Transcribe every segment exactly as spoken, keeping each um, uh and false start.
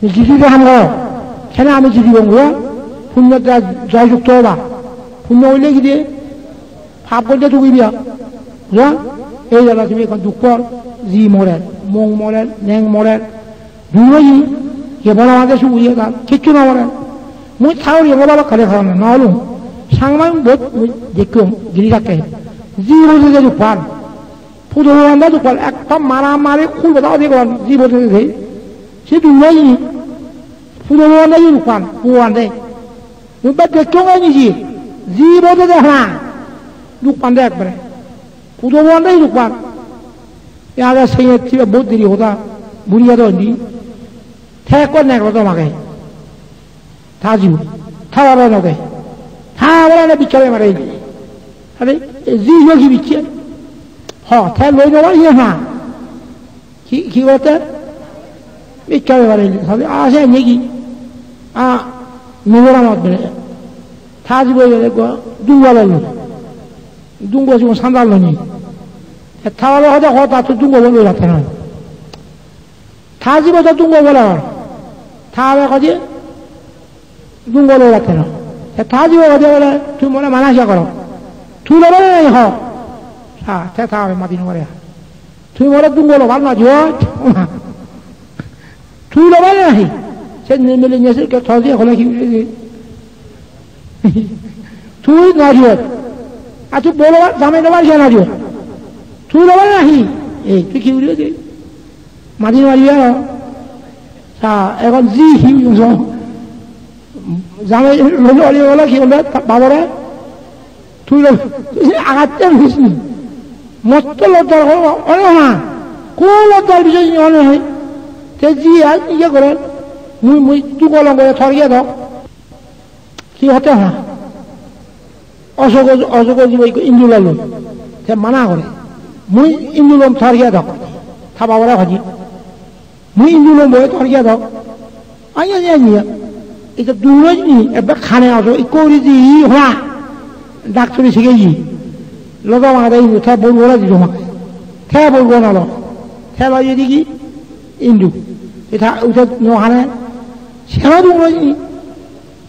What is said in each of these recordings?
Jidi de ham goro. Kene ami jidi gong goro? Punno da joy jukto oba. Punno oile ki de? Pap golle dugiba. Bujo? Ei jala tumi ekkan duk por. Ji morer, mong morer, neng morer. Duk oye, ye bola made su oye gal. Kichu no morer. Mui thaor ye bola kare kharam no olung. Sangma bot mui dekkong, giri rakke. Ji morer de duk pan. Pudo bhante duk pan, ekta mara mari khul bada odi goron, ji bhante de. Se duk noi ni. Pudo bhante duk pan, pudo bhante. Mui ba dekkong ai niji, ji bhante de ha. Duk pan de ekbare. Pudo bhante duk pan. Ya ga seiye tiba bohut deri hoda, buri ado ni. Te ko nek lo to mage. Tha jibo, tha baba no de. Tha baba no bicche mare. Are, e ji yo ki bicche? Ho, tha loi no bari ha. Ki, ki gotte? Bicche mare. Sade, a se ne ki? A, mi bora mot bere. Tha jibo bere go, dungwa lo. Dungwa jibo sandal lo ni. E tha baba hoda hoda to dungwa lo la tha. Tha jibo to dungo bole hor. Tha be hoje dungo lo ratte no. Te tha jibo hoje bole tui more mana siya goro. Tui lo bole nahi ho. Sa, te tha be madi no gore. Tui more dungo lo bal na jibo. Tui lo bole nahi. Se ne mele ne se ke tha jibo hole ki. Tui no jibo. A tui bolo ba, jame lo bal siya no jibo. Tui lo bole nahi. E, tui ki uri de. Madi mari aro. Sa, egon ji hi so. Jame lolo oli ola ki ole babore. Tui lo, tui agatte hisni. Motto lodar ho, ole ha. Ko lodar bijoy ni ole hai. Te ji al iye gore. Mui, mui tu golong gore thor iye do. Ki hote ha. Osogo, osogo jibo ikko indu lolo. Te mana gore. Mui indu lom thar giya dok. Tha babore hoji. Mui indu lom boy thar giya dok. Anya, anya, anya. Ita duro ni, ebbe khane oso, ikko uri di, hoa. Daktari sige yi. Lodo ma dai, te bol gora di doma. Te bol gona lo. Te lo yedi ki? Indu. Ita, uta no hane. Sera duro ni.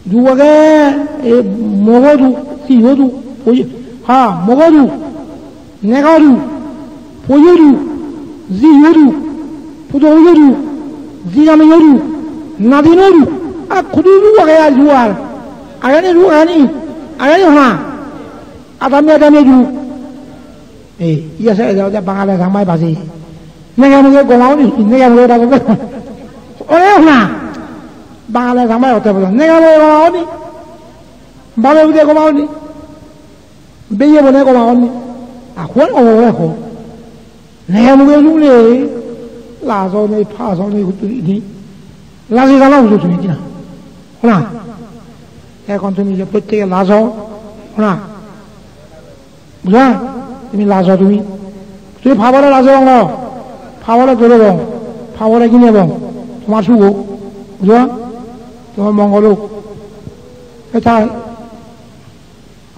Duk age, e, mogo duk, tiyo duk, poi-, ha, mogo duk, nega duk, poyo duk, jiyo duk, pudoyo duk, jigamiyo duk, nadino duk, ak hudu duk age ar juar. Age ni duk, age ni, age ni hona. Adami, adami duk. Ei, iya se, iya se, Bangale Changmai baji. Nege muge goma oni, nege muge baji. Ore hona. Bangale Changmai hote bola. Nege muge goma oni. Babe ude goma oni. Beye bone goma oni. A, hon o, o, ho. Nege muge lule. Lajo nei, pajo nei, huturi nei. Laji gala hudu tumi kina. Hona. Ekhon tumi je protteke lajo. Hona. Bujo? Tumi lajo tumi. Tumi pabore lajo ongo. Pabore dore bong. Pabore gine bong. Tomar suk ok. Bujo? Tomar mongol ok. Eta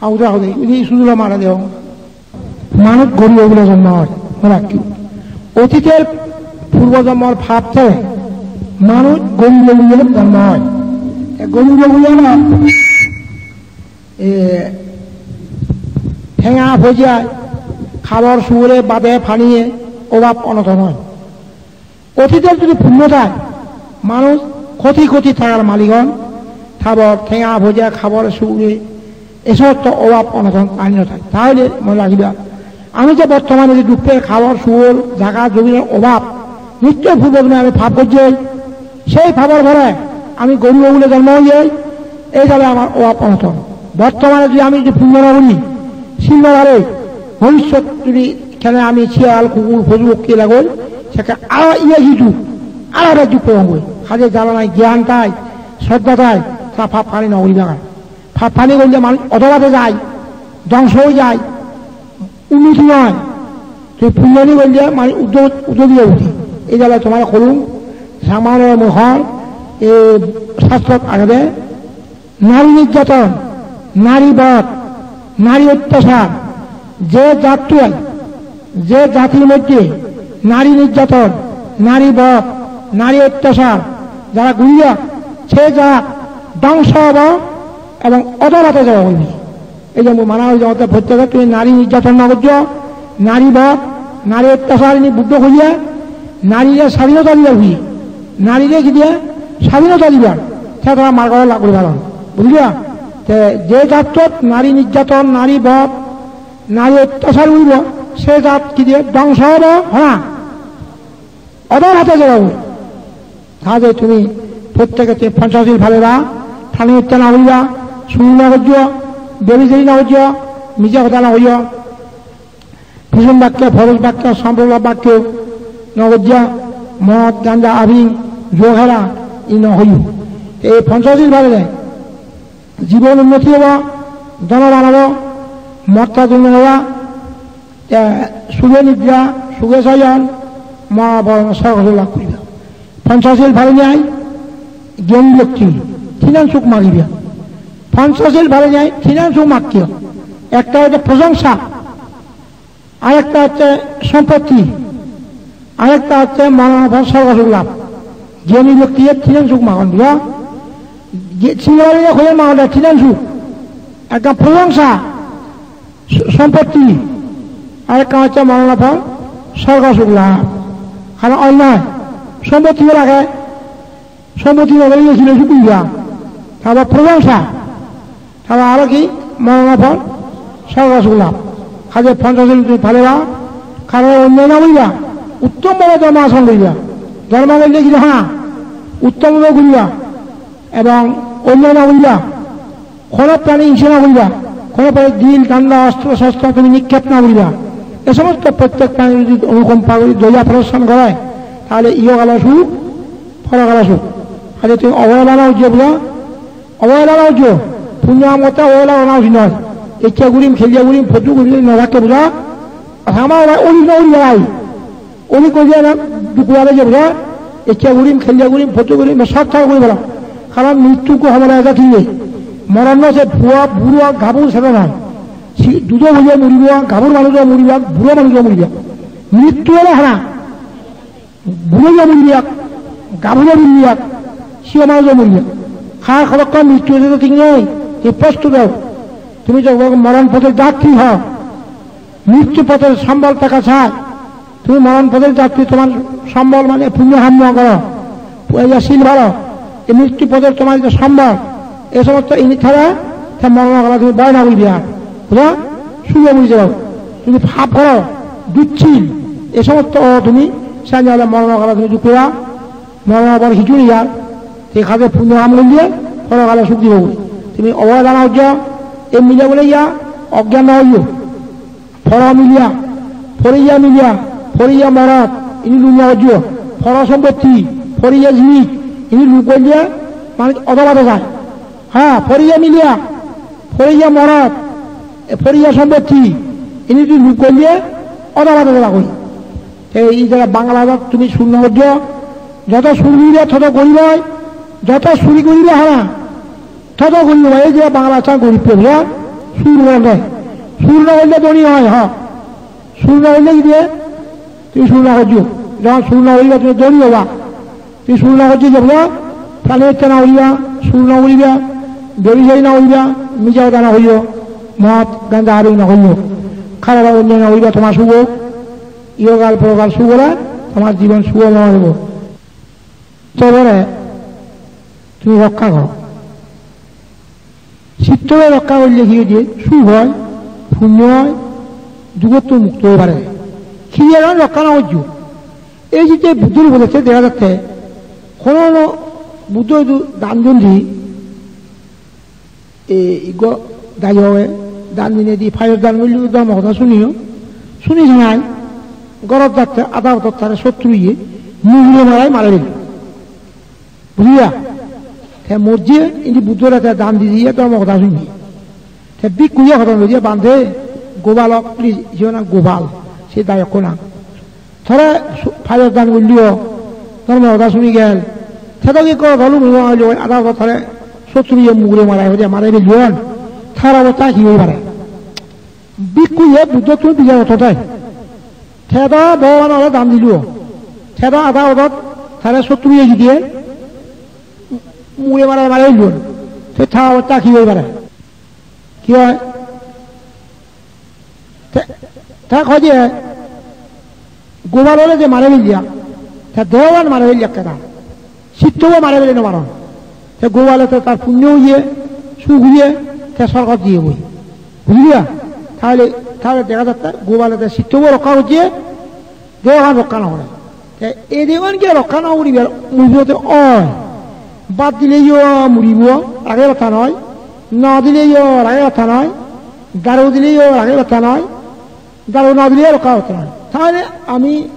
auda hode. Ini sudulo mara deo. Manuj gori obile jonmo oi. Mone rakki. Otiter purbo jonmor pap te manuj gori obile jonmo oi. Te gori obile na. E, tenga poija, habor sugure bade paniye obab onoton oi. Otiter jodi punno thai, manuj koti koti takar malik on, tabor tenga poija, habor sugure, esot to obab onoton ani no thai. Tahole mone ragiba, ami je bortomane je duk pei habor sugur, jaga jominor obab, nischoi purbo jome ami pap gojjei, sei pabor pore ami gori obile jonmo oyei, ei jale amar obab onoton. Bortomane jodi ami jodi punno no gori, sil no dhari, bhobissot jodi kene ami siyal, kukur, poju pokki lagoi, sekke aro iye jidu, aro bej duk pebong goi. Haje jala nai gyan thai, sroddha thai, ta pap pani no goribagan. Pap pani golle manuj odhogate jai, dhongso oi jai. Unnoti noi. Tui punnoni golle mane uddo-, uddodi ude. Ei jala tomare holung, Changma mui hon, e sastrot agede, nari nirjaton, nari bodh, nari ottachar, je jattoi, je jatir moddhe nari nirjaton, nari bodh, nari ottachar, Jara guriya, se jara dhongso obo ebong odhorate jebo guri. Ei je mui mana guri degongotte, protteke tumi nari nirjaton no gojjo, nari bodh, nari ottachar ini Buddho hoiye, narire sadhinota dibar hoiye, narire hi diye sadhinota dibar, te tara margo lab guri paron. Bujiliyo? Te je jattot nari nirjaton, nari bodh, nari ottachar guribo, se jat hi diye dhongso obo, hona? Odhorate jebo. Tade tumi protteke tumi Panchashil paleba, prani hottya no guriba, sur no gojjo, bebhichari no gojjo, mije hoda no hoiyo, pisum bakya, porus bakya, somprolap bakya no gojjo, mod, ganja, abing, jua hela, i no hoiyo. Ei Panchashil palele jibon unnoti obo, dhonoban obo, motta dun obo, te suge nidra, suge soyon, ma boron sorgo suk lab guriba. Panchashil palinei gyan byakti, tinan suk magiba. Panchashil palinei tinan suk magiyo. Ekta hoyto prosongsa, arekta hoyto sompotti, arekta hoyto moron por sorgo suk lab. Gyani byaktiye tinan suk magon, bujo? Ge-, singare hoye magon tinan suk. Ekta prosongsa, s-, sompotti, arekkan hoyto moron por sorgo suk lab. Karon onnoi, sompotti lage, sompotti no thele sine suk guriba. Tarpor prosongsa, tarpor aro hi, moron por sorgo suk lab. Haje Panchashil tumi paleba, karo onnoi no guriba, uttom bhabe dhormo achoron guriba. Dhormo hoile hi hona? Uttom bhabe guriba. Ebong onnoi no guriba. Hono prani hingsa no guriba, hono prani dil, danda, ostro, sostro tumi nikkep no guriba. E somosto prottek prani jodi onukompa guri doya prodorshan gore, tahole ihokalo suk, porokalo suk. Ar tumi obohela no gojjo, bujo? Obohela no gojjo. Punyo ham gotte obohela gora usit noi. Ecche gurim, helle gurim, poddu gurim no thakke, bujo? Ar hama obohela no guriba. Uni gojje na duk lage je, bujo? Ecche gurim, helle gurim, poddu gurim, sob thakke guri pelo. Karon mrittu ekko homole eja thik nei. Moron no se pua, buro, gabur sede noi. Si, dudo boiye muribo, gabur manujo muribo, buro manujo muribo. Mrittu ole hara. Buroyo muribo, gaburo muribo, siyo manujo muribo. Har hodokkon mrittu ode to thik nei. Ei prosto deo. Tumi jokon moron pothor jatri ho, mrittu pothor sombol thaka chai. Tumi moron pothor jatri, tomar sombol mane punyo ham goro, pu-, iya sil palo, ei mrittu pothor tomar je sombol, ei somosto ini thale, te moron kala tumi bhoi no guriba. Bujo? Suge bujjo. Tumi pap goro, duchil, ei somosto tumi sanja ole moron kala tumi duk peba, moron por hissu nei ar, te haje punyo ham golle, porokale suk dibo. Tumi obohela no gojjo, ei mile bole iya, ogyan no oiyo. Poro miliya, poriya miliya, poriya morot, ini luk no gojjo. Poro sompotti, poriya jinis, ini luk golle, manuj odhopate jai. Ha, poriya miliya, poriya morot, e poriya sompotti, ini jodi luk golle, odhopate jai goi. Te ei jara Bangladeshot tumi sur no gojjo, joto sur guriba, toto gorib oi, joto suri guriba hara. Todo gurib oi, ei je Bangladeshot gurib pebo, sur no golle. Sur no golle dhoni oi, ha. Sur no golle hi diye? Tumi sur no gojjo. Jokhon sur no goriba, tumi dhoni oba. Tumi sur no gojjo je, prani hottya no goriba, sur no goriba, bebhichari no goriba, mije hoda no hoiyo, mod, ganja, abing no hoiyo. Harore onnai no goriba, tomar suk ok. Ihogal, porogal suk ole, tomar jibon sugomoy obo. Chittore tumi rokka goro. Chittore rokka golle hi oye? Suk oi, punyo oi, dugottun mukto oi pare. Hi eran rokka no gojjo? Ei je Buddhor upodesh dega jatte, hono hono Buddho idu dan don di, e, iggo dayoge dan dinei di, payos dan gulli dhormo hoda suniyo. Suni sanai, gorot jatte ada podot tare sotruye mugure marai mare dilo. Bujiya? Te morje indi Buddhore te dan di diye dhormo hoda suniye. Te bhikkhuye hodon hoiye, Bhante, Gopalok, please, siyo nang Gopal, se dayokko nang. Tore su-, payos dan gulliyo, dhormo hoda suni gel. Te do ki goro dolu mugo ailo, ada hoda tare sotruye mugure marai hoide mare billiyon. Tar obosta hi oi pare? Bhikkhuye Buddhottun bijar oto te. Te do Bhogobanore dan dilo. Te do ada odot tare sotruye jidiye. mure mare mare oilun. Te ta obosta hi oi pare? Hi oi? Te, te hoye je Gopalore je mare pellak, te deogan mare pellak keda. Sittobo mare pele no paron. Te Gopale te tar punyo oye, suk oye, te sorgot jeyegoi. Bujiliyo? Tahole, tahole dega jatte Gopale te sittobo rokka gojje, deogan rokka no gore. Te ei deogan je rokka no guribar mujungote oi. Bhat dileyo muribo, rage hotta noi. No dileyo rage hotta noi. Daru dileyo rage hotta noi. Daru no dileyo rokka hotta noi. Tahole ami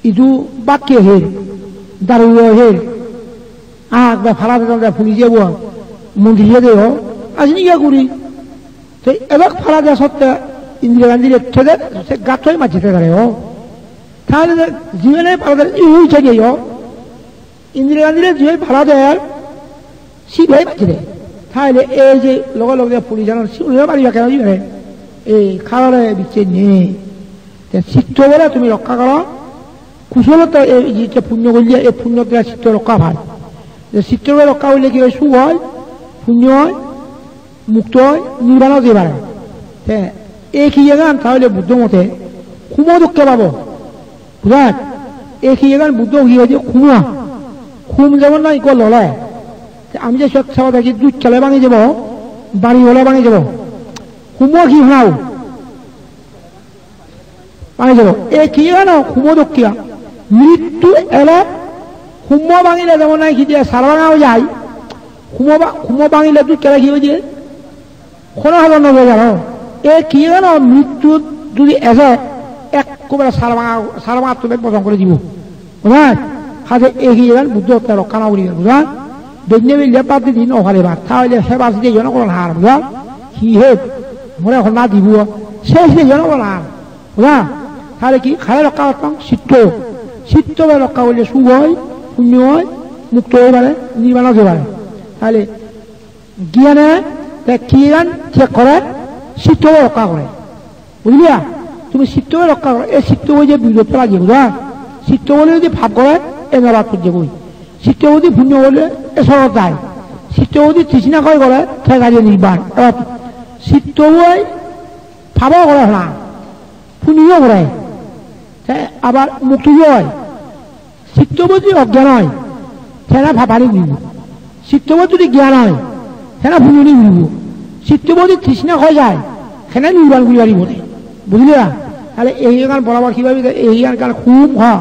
idu bakke her, daru o her. Ah, ekbar pala dedon de puli jebo, mondir jede o. Ajini iya guri. Te ebak pala de sotte Indira Gandhi re thede, se gattoi majjite dare o. Tahole de jibone pala de iu chege o. Indira Gandhi re jibone pala der, si bhai majjite. Tahole ei je loge loge puli janon, si ule mari keno jibone. Ei karone bicche nei. Te sitto bole tumi rokka goro. Kusolot ei je punyo golle, ei punyo dara sitto rokka pai. Je sitto rokka golle hi oi? Suk oi, punyo oi, mukto oi, nirbanot jei pare. Te ei kiyegan tahole Buddho mote humo dokke pabo. Bujhat? Ei kiyegan Buddho hi hoye? Humo. Hum jemon nahi ikko lole. Te ami je sot saba degi duj khele bhangi jebo, bari bole bhangi jebo. Humo hi honau? Bhangi jebo. Ei kiyegano humo dokkiya. Mrittu ele humo bhangile jemon nahi hi diye sar bhanga oi jai. Humo ba-, humo bhangile duj khele hi oi diye? Hono hajar no jai aro. Ei kiyegano mrittu judi eje, ekkubare sar bhanga, sar bhangattun bej bojong guri dibo. Bujhat? Haje ei kiyegan Buddho hotte rokka no guribar, bujhat? Benne belle bad didi no paribar. Tahole hebar side yo no goron ar, bujhat? Hi het? More honna dibo. Se side yo no goron ar. Bujhat? Tahole hi? Hare rokka gotton? Sitto. Sitto be rokka golle suk oi, punyo oi, mukto oi pare, nirbanot jei pare. Tahole giyane te kiyegan check gore, sitto be rokka gore. Bujiliya? Tumi sitto be rokka goro, ei sitto be je bidot pela jebo, bujo? Sitto bole jodi pap gore, ei norogot pojjegoi. Sitto be jodi punyo bole, ei sorgot jai. Sitto be jodi trisna khoy gore, te jai nirban. Ebar sitto be pap o gore na, punyo gore, te abar mukto o oi. Sitto bo jodi ogyan oi, te na papani guribo. Sitto bo jodi gyan oi, te na punyoni guribo. Sitto bo jodi trisna khoy jai, te na nirban guri paribo ne. Bujile na? Tahole ei egan borabor hi bhabi, ei egan ekkan hum, ha.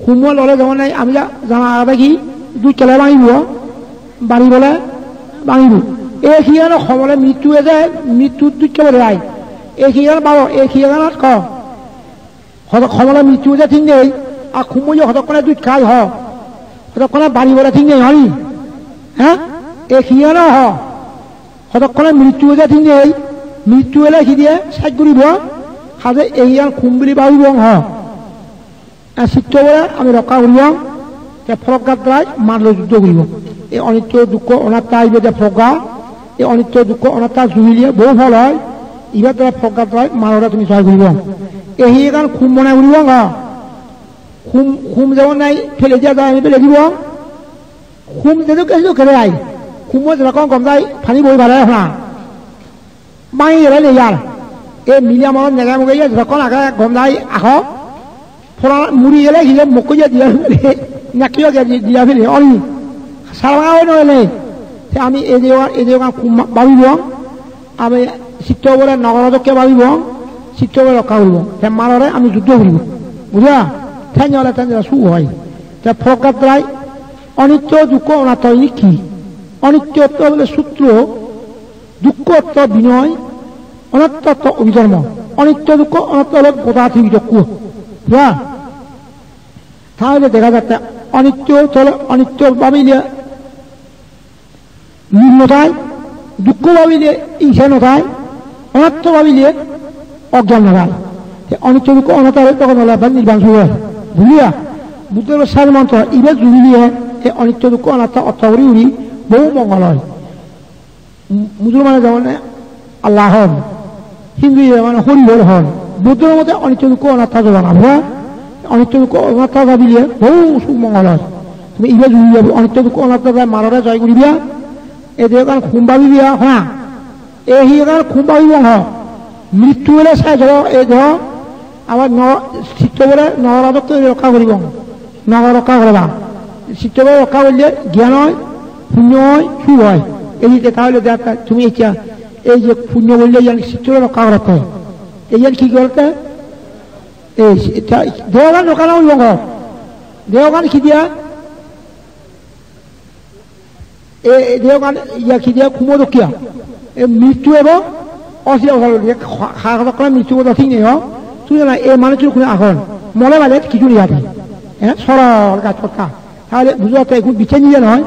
Hum o lole jemon nahi ami ja-, jana agede hi, duj khele bhangibo, bari bole bhangibo. Ei hi egan homole mrittu eje, mrittu duj khele bole ai. Ei hi egan babo, ei hi egan ko. Hodok homole mrittu eje thik nei, ar hummo yo hodokkone duj khai ho. Hodokkone bari bole thik nei, honi? He? Ei hi egan ho? Hodokkone mrittu eje thik nei, mrittu ele hi diye sej guribo, haje ei egan hum bili bhabibong ho. Ar sitto bole ami rokka guribong, te progga darai mar loi juddho guribong. Ei onitto dukkho onatta ibe je progga, ei onitto dukkho onatta jugile bohu phol oi, ibe darai progga darai marore tumi joy guribong. Ei hi egan hum mone guribong, ha? Hum, hum jemon nahi phele diya jai, ami phele dibong. Hum jedokke sedokke ai. Hummo jerokkon gom jai, pani boi pare hona. Bhangi gele nei ar. Ei mile morot nege muge iye jokkon age gom jai aho. Pora muri gele hile mokko iye diya phele. Nakkiyo ge di-, diya phele. Oni. Sar bhanga oi no gele. Te ami ei je, ei je hum bhabibong. Ami sitto bole nogoro dokke bhabibong. Sitto bole rokka guribong. Te marore ami juddho guribong. Bujo? Te nole te nole suk oi. Te progga darai onitto dukkho onatta ini hi? Onitto ortho bole sutro, dukkho ortho binoy, onatta ortho obidhormo. Onitto dukkho onatta olo goda tripitokko. Bujo? Tahole dega jatte onitto tole onitto bhabile nirmotai, dukkho bhabile ingse no tai, onatta bhabile ogyan no tai. Te onitto dukkho onatta olo tokon ole abar nirban suru oi. Bujiliya? Buddhor sar montro ibe jugile ei onitto dukkho onatta ortho guri guri bohu mongol oi. Mu-, Musolmane jemon Allah hon, Hindu jemon Hori Bol hon, Buddho mote onitto dukkho onatta jana, bujo? Onitto dukkho onatta jana bile bohu suk mongol oi. Tumi ibe juri jabi, onitto dukko onatte jai marore jai guriba. E dehogan hum babiba, hona. E hiyogan hum babibong ho. Mrittu ele sai jebo, e deho. Abar no, sittobore nogoro dokke rokka guribong. Nogoro rokka goreba. Sittobore rokka golle gyan oi, punyo oi, suk oi. Ei je ta hoile de tumi eccha, ei je punyo golle iyan sittobore rokka gorotte. Iyan hi gorotte? Ei, ta, dehogan rokka no guribong ho. Dehogan hi diya? E, e, dehogan, iya, hi diya, humo dokkiya. E, mrittu ebo, osi osal, ye, ha, ha, ha, mrittu ebo, thik nei, ho? Tui jana, e, manuchchun hune agon. Mole male, kichu nei adi. E, sorol gaj hotta. Tahole bujo jatte, ekku bicchej niye noi.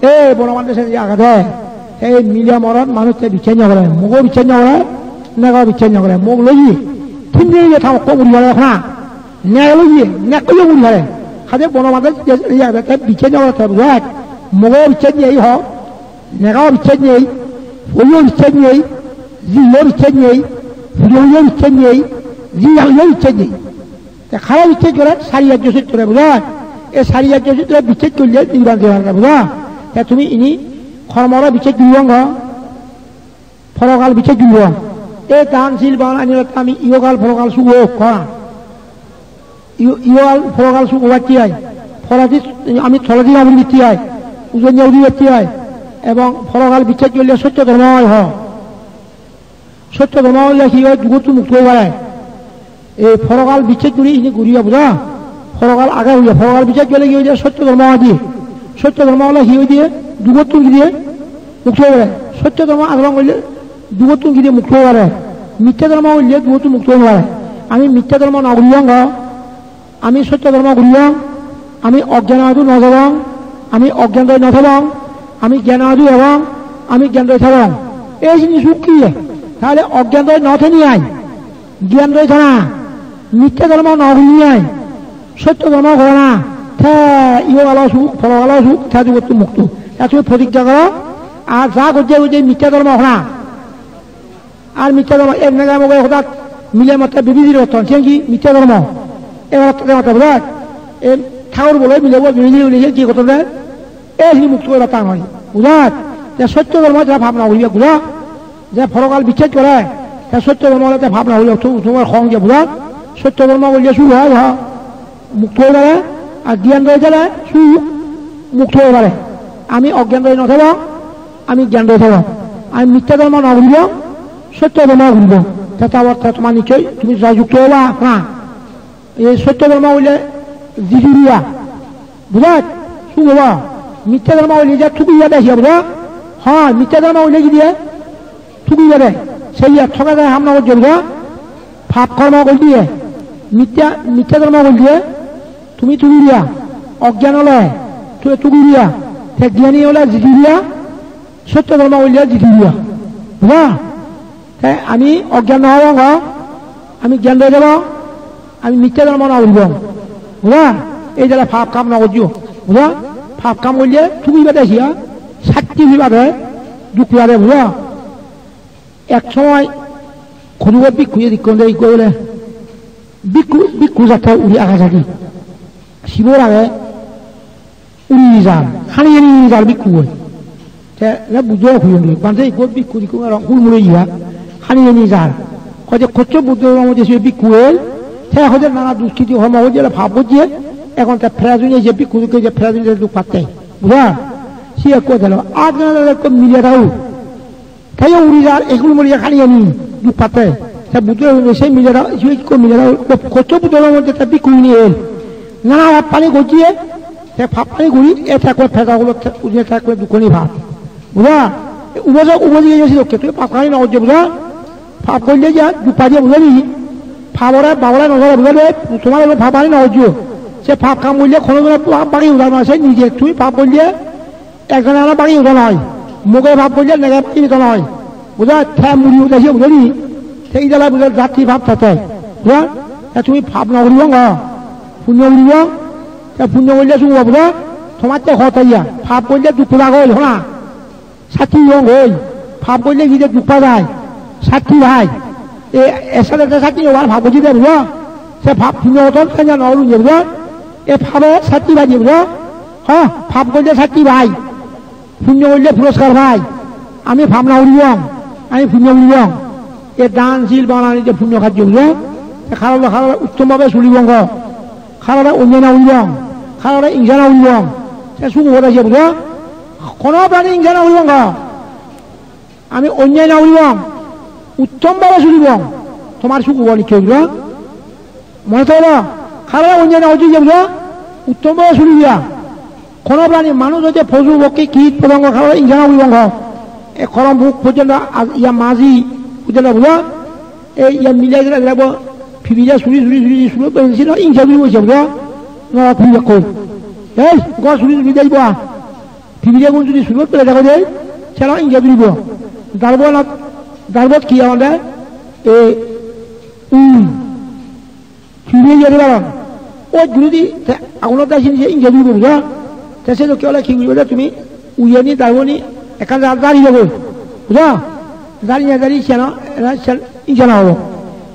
E, bono bhante sen ye agede. E, mile morot, manuchche bicchej no gore. Mugo bicchej no gore, nego bicchej no gore. Mug loye. Tin din ye thamokko guri gore na. Nek loye, nek loye guri pare. Haje bono bhante je, je, te bicchej no gore te bujat. Mugo bicchej nei ho, nego bicchej nei, puyo bicchej nei, jiyo bicchej nei, puyo bicchej nei, jiyo bicchej nei. Te hara bicchej gore sari ajjo sottore bujat. E sari ajjo sottore bicchej golle nirban jebar bujat. Te tumi ini kormore bicchej guri ango. Porogal bicchej guribo. E dan sil ban ani lotte ami iyogal porogal suk ok, hona. Iyo-, iyogal porogal suk obatte ai. Poredi ami toledi na uri bitte ai. Ujenya uri bitte ai. Ebong porogal bicchej golle sotto dhormo oi ho. Sotto dhormo ole hi oi, dugottun mukto oi pare. Ei porogal bicchej guri ini guriya buja. Porogal age hoye, porogal bicchej gele hi hoye, sotto dhormo hoye. Sotto dhormo ole hi hoye, dugottun giriye mukto hoye. Sotto dhormo asoron golle dugottun giriye mukto hoye. Micche dhormo golle dugottun mukto hoye. Ami micche dhormo no guriyong go. Ami sotto dhormo guriyong. Ami oggyano idu no jebong. Ami oggyano no thebong. Ami gyano idu ebong. Ami gyano thebong. Ei jinis suk hi? Tahole oggyano no theni ai. Gyan doi thana, micche dhormo no gurinei, sotto dhormo gorana, te iyogalo suk, porogalo suk, te dugottun mukto. Te tumi protigga goro, ar ja gojje gojje micche dhormo hona. Ar micche dhormo, er nega moge hodat mile motte bibijiri gotton, siyen hi micche dhormo. E hodat te hodat bujat, e thagur bole mile bo bibijiri gule siyen hi gotton de? E hi mukto oi tang noi. Bujat? Te sotto dhormo je pap no guribe, bujo? Je porogal bicchej gore, te sotto dhormo ole te pap no guribe, tu, tu hong je, bujo? Sotto dhormo golle suk oi, ha? Mukto oi pare, ar gyan doi thele suk mukto oi pare. Ami ogyan doi no thebo, ami gyan doi thebo. Ami micche dhormo no guribo, sotto dhormo guribo. Te ta ortho toma nichoi, tumi joyjukto oba, ha? Ei sotto dhormo hoile jijiriya. Bujat? Suk obo. Micche dhormo hoile je thugiye de siye, bujo? Hoi, micche dhormo hoile hi diye? Thugiye de. Siye thogede ham no gojje, bujo? Pap kormo gojje. Micche, micche dhormo hoile tumi thugiriya. Ogyan ole tui thugiriya. Te gyani ole jijiriya. Sotto dhormo hoile jijiriya. Bujo? Te ami ogyan no obong, ami gyan doi thebo, ami micche dhormo no guribong. Bujo? Ei jale pap kam no gojjo. Bujo? Pap kam golle thugi bade siya, sasti pebade, duk pebade, bujo? Ek somoy hodugo bhikkhu ye dikkon de ikko bole. Bhikkhu, bhikkhu jatte uri agajadi. Sibor age, uri jar, hani ani jar bhikkhu oi. Te, ne Buddho hoyon de, bhante ikko bhikkhu ikko aro hulmule iya, hani ani jar. Hoide Kossop Buddho dhormo je se bhikkhu oi, te hoide nana duskriti hormo hoide le pap gojje, ekhon te pret oine je bhikkhu dokke je pret oine duk patte. Bujo? Si ekko delo, ar jone ekko mile tau. Te yo uri jar, ekul mori jar, hani ani duk patte. Te Buddho hoyon de se mile tau, se ekko mile tau, Kossop Buddho dhormo je te bhikkhu oine el. Nana pap pani gojje, te pap pani guri, e te ekko pet ogulo te, uje te ekko dukkani pap. Bujo? Ubojo, ubojo ye sidokke, tui pap hani no gojjo, bujo? Pap golle je, duk paje, bujo ni? Pabore, babore no gore, bujo de? Tomar elo pap hani no gojjo. Se pap kam golle, hono jone pap bagi udar no, se nije, tui pap golle, ekjone aro bagi udo noi. Muge pap golle, nege bagi udo noi. Bujo? Te muri ude se, bujo ni? Te idala bujo, jatti pap tete. Bujo? Te tumi pap no guribo go. Punyo guribo. Te punyo golle suk obo, bujo? Tomar te hota iya. Pap golle duk peba goi, hona. Sasti pebong goi, pap golle hi de duk pa jai, sasti pai. E, er sade te sasti no pai, pap gojje de bujo, se pap punyo oton kanya no olun je bujo, e pape sasti pai je bujo, Ha, pap golle sasti pai, punyo golle puroskar pai. Ami pap no guribong, ami punyo guribong. E dan sil banani je punyo kajjo, bujo? E harore, harore uttom bhabe sulibong go. Harore onnay no guribong, harore ingsa no guribong. Se suk obo de, bujo? Hono prani ingsa no guribong go. Ami onnay no guribong, uttom bhabe sulibong. Tomar suk obo nikke, bujo? Mone thakbo, harore onnay no guribong, bujo? Uttom bhabe suliba. Hono prani, manuj hoite posu pokkhi kit potango, harore ingsa no guribong go. E korom buk porjonto, a-, iya maji porjonto, bujo? E iya milay jora jora bo, pibile suri suri suri suri, suri sino ingsa guribo, bujo? No, pibile koi. Ei, go suri suri deibo a. Pibile gun judi sulot pele thago de, seno ingsa duribo. Darbot, darbot hi agonde? E, um. Pibile jodi paron. Oi guri di, te agunot da sini je ingsa duribo, bujo? Te se dokke ole hi guribo de tumi? Uyeni, darboni, ekkan ja-, jari debo. Bujo? Jari na jari seno, era sen ingsa no obo.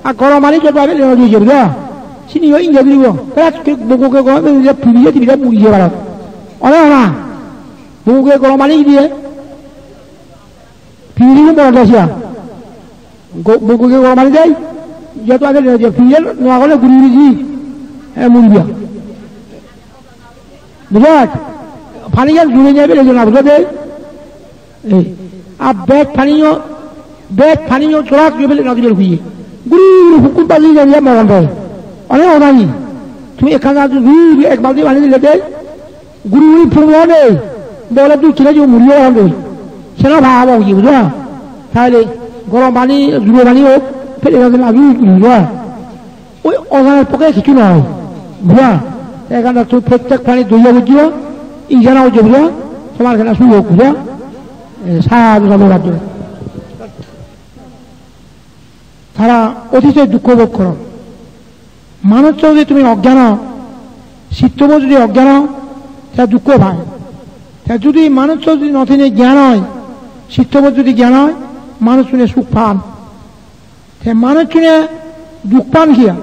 Ar gorom pani jodi pele no dije, bujo? Sini yo ingsa duribo. Berat ke bogo ke gorom pani je pibile, pibile muri je paron. Ole ona. Bogo ke gorom pani diye. Pibile mora dasiya. Go-, bogo ke gorom pani dei. Jeto age je pibile no agole guri guri di. E muriba. Bujot? Pani jan jure nebe le jona, bujot de? E. A bek pani yo, bek pani yo chorak yo bele no dibe huye. Guri guri hukkun baji jani moron de. One onani. Tumi ekkan gaj guri guri ek balti pani dile de. Guri guri phunglo de, bole dui kilo je muri obo de. Seno bhab oye, bujo? Tahole gorom pani, jure pani ok, pele gele lagi, bujo? Oi ojanar pokke hissu noi, bujo? Ekhane tumi prottek prani doya bujjo, ijana bujjo, bujo? Tomar ekhane suk ok, bujo? E, sadhu, sadhu, sadhu. Tara otite dukko bhog goron. Manuj jodi tumi ogyan o, sittobo jodi ogyan o, te dukko pai. Te jodi manuj jodi no thine gyan oi, sittobo jodi gyan oi, manuj jone suk pan. Te manuj jone duk pan kiya?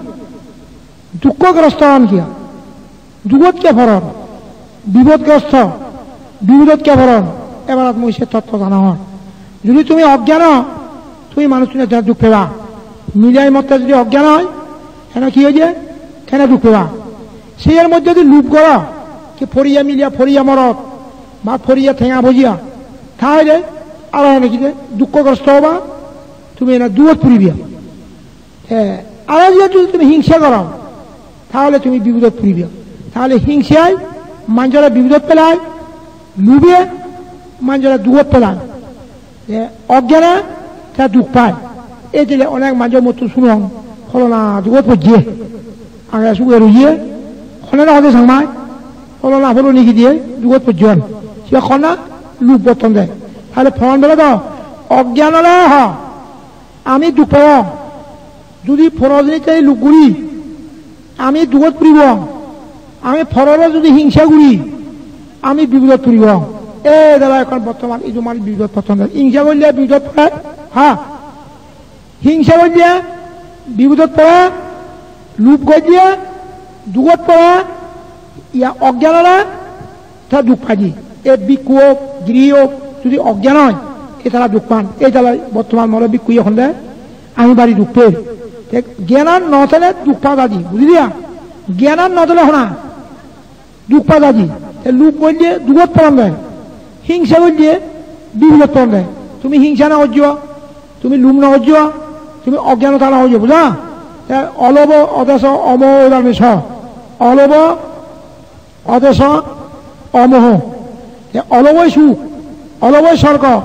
Dukkogrosto on kiya? Dugot ke poron? Bipodgrosto, bipodot ke poron? Ebarat mui se totto janangor. Jodi tumi ogyan o, tumi manuj jone te duk peba. Milai motte jodi ogyan oi, hene hi oye? Kene duk peba? Seyer moddhe jodi lub goro, ki poriya miliya, poriya morot, ba poriya tenga bojiya, tahole aro hene hi de? Dukkogrosto oba, tumi ene dugot puriba. Te, aro jodi tumi hingsa goro, tahole tumi bipodot puriba. Tahole hingsai manjore bipodot pelai, lube manjore dugot pelai. Te ogyane te duk pai. Ei jele onek manjo muttun sunong, pholona dugot pojje. Age suge roye, hone no hode sangmai, pholona pholoni hi diye dugot pojjon. Sibe honna? Lub gotton de. Tahole proman bele do, ogyan ole ho. Ami duk pebong. Judi poro jinich lub guri, ami dugot puribong. Ami porore judi hingsa guri, ami bipodot puribong. Ei dara ekkan bottoman idu manuj bipodot potton de. Hingsa golle bipodot pore, ha? Hingsa golle bipodot pore, lub golle dugot pore, iya ogyan ole te duk pai de. E bhikkhu ok, giri ok, judi ogyan oi, e tara duk pan. Ei tara bottoman more bhikkhu ye honde, ami bari duk pei. Te gyanan no thele duk pa jai de, bujiliya? Gyanan no thele hona duk pa jai de. Te lub golle dugot poron de, hingsa golle bipodot poron de. Tumi hingsa no gojjo, tumi lub no gojjo, tumi ogyanota no gojjo, bujo? Te olobo, odeso, omoho, odeso, omoho. Te oloboi suk, oloboi sorgo,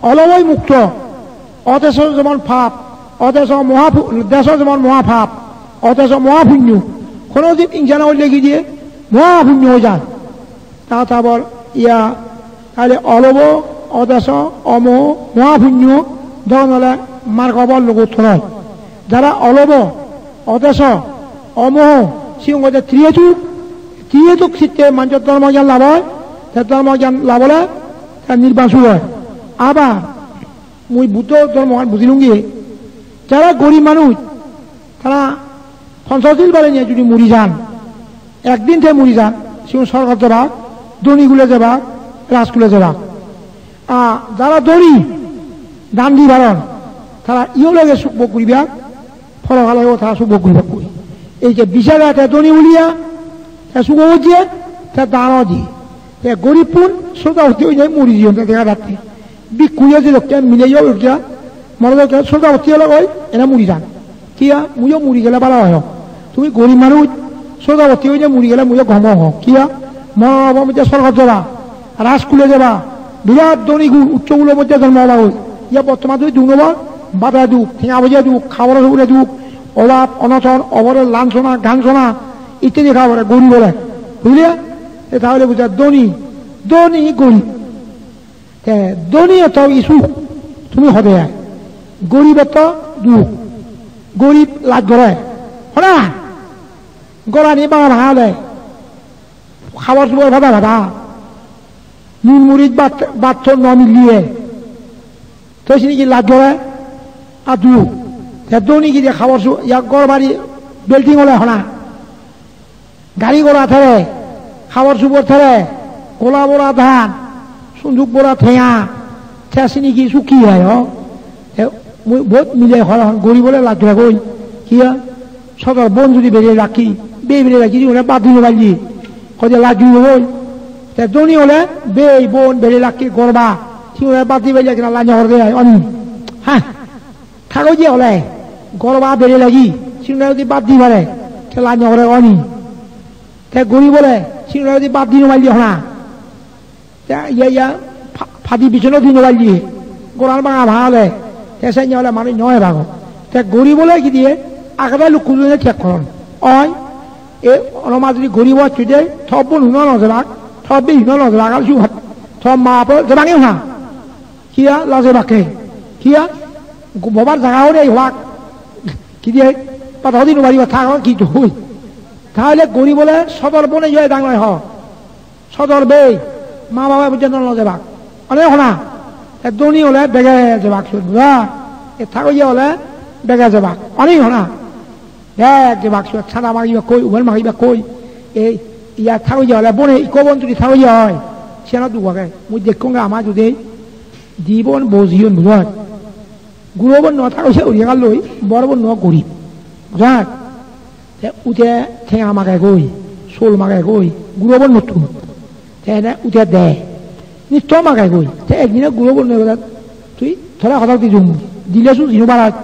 oloboi mukto, odeso jemon pap, odeso mohapu-, deso jemon mohapap, odeso mohapunyo. Hono jib hingsa no golle hi de? Mohapunyo oi jai. Ta tabor iya, tahole olobo, odeso, omoho, mohapunyo, dogon ole margo phol logottoro. Jara olobo, odeso, omoho, sigun olode trihetuk, trihetuk sitte manjor dhormo gyan lab oi, te dhormo gyan lab ole te nirban suk oi. Abar mui Buddho dhormogan bujilungi, jara gorib manuj, tara ponchosil balinei judi muri jan, ekdin te muri jan, sigun sorgot jebak, Dhoni gule jebak, raj gule jebak. A, jara dhoni, dan di paron, tara iyo loge suk bhog guribak, porokaleyo tara suk bhog guribak goi. Ei je bichare te dhoni uliya, te sugo ujje, te dano di. Te goribbun srotapotti oinei muri jiyon, te dega jatte. Bhikkhuyo je dokke mileyo ujja, more dokke srotapotti ole goi, ene muri jan. Kiya? Muiyo muri gele bala oi hong. Tumi gorib manuj, srotapotti oinei muri gele muiyo gom ong hong. Kiya? Moro obo moddhe sorgot jeba, raj kule jeba, birat dhoni gul, uccho gulo moddhe jonmo oba goi. Iya bottoman tumi duk nobo, bade duk, tenga poije duk, habor subore duk, obab, onoton, obore lansona, gansona, ittedi habore gorib ole. Bujile? E tahole buja dhoni, dhoni gorib. Te dhoni otto isu tumi hode ai. Gorib otto duk. Gorib laj gore. Hona? Gorani banga banga ode. Habor subor pada pada. Nun muris bat, bat ton no miliye. To sini ki laj gore? A duk. Te dhoni ki je habor su-, ya gor bari building ole hona? Gari gora thele, habor subor thele, gola bora dhan, sunduk bora tenga, te sini hi sukhi oi o? Te mui bohut mile hoi hon, gorib ole laj gore goi. Kiya? Sodor bon judi bere rakhi, bei bere rakhi, judi ole bad di no palle, hoide laj gore goi. Te dhoni ole bei bon bere rakhi gorba, ti ole bad di palle kina laj no gore de ai, oni? Ha? Thagoye ole, gorba bere lagi, sigun judi bad di pare, te laj no gore oni? Te gorib ole, sigun judi bad di no palle hona? Te iya iya, pa-, padi bichon di no palle, goran banga banga ole, te senne ole manuj no ebago. Te gorib ole hi diye, agede lukku dune thik goron. Oi, e onoma judi gorib oi de, to bon huno no jebak, to bei huno no jebak, ar suot, to ma bapo jebak hona? Kiya? Laje bakke. Kiya? Bobar jaga hore ei hobak. Ki diye? Pada hodi no pariba, thago ki hoi. Tahole gorib ole sodor bone joi dang noi ho. Sodor bei, ma babe bujje no jebak. One hona? Te dhoni ole bege jebak sut, buja? E thagoye ole bege jebak. One hona? Bek je baksu sada magibak koi, uban magibak koi. Ei, iya thagoye ole bone, ikko bon judi thagoye oi, siyanot duk age. Mui dekkonge ama judi di bon bojiyon, bujoj. Guro bon no thagoye uri galloi, bor bon no guri. Bujoj? Te ute tenga mage goi, sol mage goi, guro bon nottun. Te ene ute de. Nitto mage goi. Te ekdine guro bon no goi, tui tore hodok di jum. Dile su jinu barat.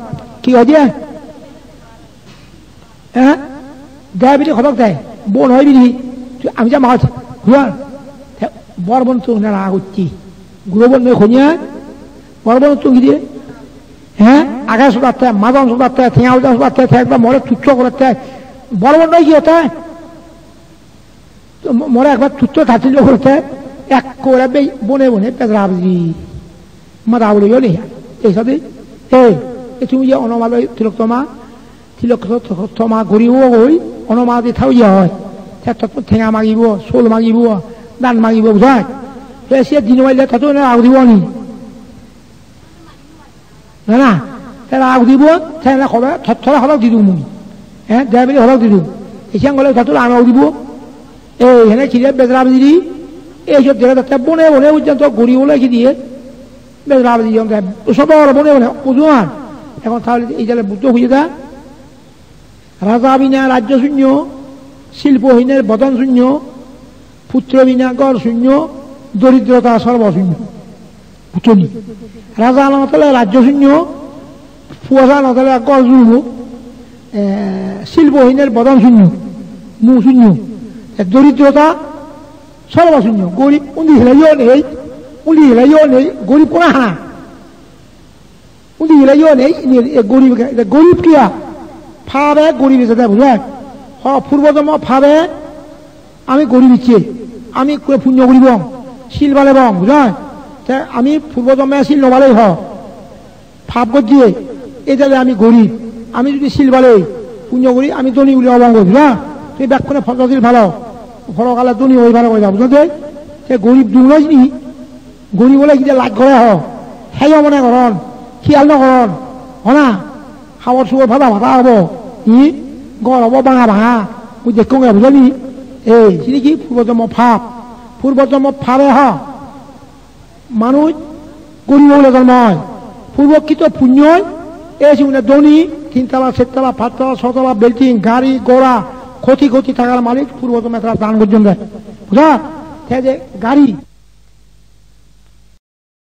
Ki hoide? Eh? De bili hodok de. Bon oi bili. Tui ami ja magot. Huan. Te bor bon tu na ra gutti. Guro bon noi khonya. Bor bon tu gidi. Eh? Age sudatte, madan sudatte, tenga udan sudatte, te ekdom more tuccho gorette. Bor bon noi ki hote? To mo-, more ekbar tuccho tacchillo gorette. Ekkore bei bone bone bejra bejri. Mada bole yo nei. Ei sadi. Ei, e tumi je onomalo tilok toma. Tilok to, to, toma guribo goi, onoma di thagoye oi. Te tottun tenga magibo, sol magibo, dan magibo, bujoj? Te siye di no palle tottun rag udibo ni? Na, na. Te rag udibo, te na hobe, to-, tore hodok di dum mui. Eh, de bili hodok di dum. Te siyan gole tottun rag no udibo. Ei, hene kire bejra bejri, ei sot dega jatte bone bone pojjonto guri bole ki diye. Bejra bejri jonte, sodor bone bone, bujuan. Ekhon tahole ei jale Buddho hoye de, raja bina rajyo sunyo, silpo hiner bodon sunyo, putro bina ghor sunyo, doridrota sorbo sunyo. Bujo ni? Raja no thele rajyo sunyo, puo sa no thele ghor sunyo, eh, silpo hiner bodon sunyo, mu sunyo. E doridrota sorbo sunyo, gorib undi heleyo nei, undi heleyo nei, gorib hona hana? Undi heleyo nei, indi e gorib, e gorib kiya? Pabe gorib ejede, bujoj? Ho, purbo jonmo pabe ami gorib ecche. Ami ekku punyo guribong, sil balebong, bujoj? Te ami purbo jonme sil no balei ho. Pap gojje, ei jale ami gorib. Ami judi sil balei, punyo guri, ami dhoni uli obong goi, bujoj? Tumi bekkune Ponchosil palo, porokale dhoni oi paro goi da, bujoj de? Te gorib duk noi ni? Gorib ole hide laj gore ho? Heyo mone goron, khiyal no goron. Hona, habor subor pada pada obo. Hi? Ghor obo banga banga. Mui dekkonge, bujoni? Ei, sini hi purbo jonmo pap. Purbo jonmo pape ha. Manuj gorib ole jonmo oi. Purbokkito punyoi, ei sigune dhoni, tin tala, ser tala, pach tala, so tala, building, gari, gora, koti koti takar malik, purbo jonmo tara dan gojjon de. Bujha? Te je gari,